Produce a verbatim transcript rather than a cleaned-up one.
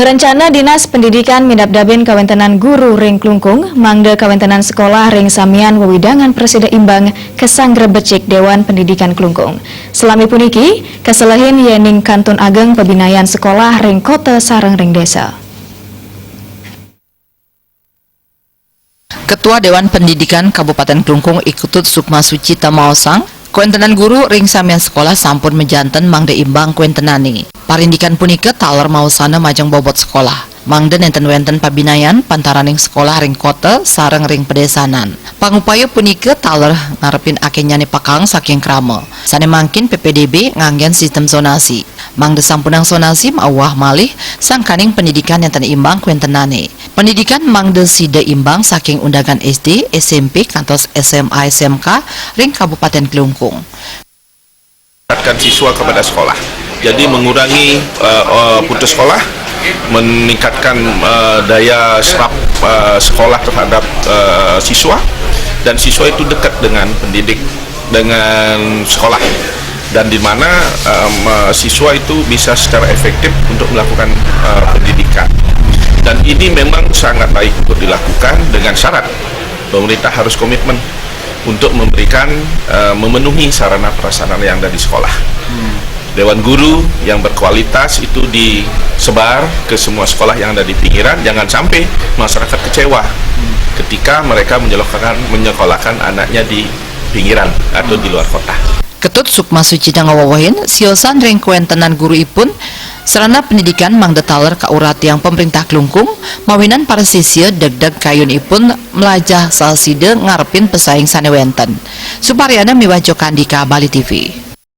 Rencana Dinas Pendidikan midabdabin kawéntenan guru ring Klungkung, mangda kawéntenan sekolah ring samian wewidangan prasida imbang, kasanggra becik Dewan Pendidikan Klungkung. Salami puniki, kaselehin yéning kantun ageng pabinayan sekolah ring kota sareng ring désa. Ketua Dewan Pendidikan Kabupaten Klungkung I Ketut Sukma Sucita maosang, kawéntenan guru ring samian sekolah sampun majanten mangda imbang kawéntenané. Parindikan punika taler maosana majeng bobot sekolah, mangda nénten wénten pabinayan pantaraning sekolah ring kota sareng ring pedésanan. Pangupaya punika taler ngarepin akéhnyané pakaéntenan saking krama. Sané mangkin P P D B nganggén sistem zonasi. Mangda sampunang zonasi mauah malih sangkaning pendidikan nénten imbang kawéntenané. Pendidikan mangda sida imbang saking undangan S D, S M P kantos S M A S M K ring Kabupaten Klungkung. Mendekatkan siswa kepada sekolah. Jadi mengurangi uh, uh, putus sekolah, meningkatkan uh, daya serap uh, sekolah terhadap uh, siswa, dan siswa itu dekat dengan pendidik, dengan sekolah, dan di mana um, uh, siswa itu bisa secara efektif untuk melakukan uh, pendidikan. Dan ini memang sangat baik untuk dilakukan dengan syarat pemerintah harus komitmen untuk memberikan uh, memenuhi sarana prasarana yang ada di sekolah. Dewan guru yang berkualitas itu disebar ke semua sekolah yang ada di pinggiran, jangan sampai masyarakat kecewa ketika mereka menyekolahkan, menyekolahkan anaknya di pinggiran atau di luar kota. Ketut Sukma Sucita ngawewehin, siosan ring kawéntenan guru ipun, sarana pendidikan mangda taler kauratiang pemerintah Klungkung, mawinan para sisya degdeg kayun ipun mlajah saha sida ngarepin pesaing sané wénten. Suparyana miwah Jokandika, Bali T V.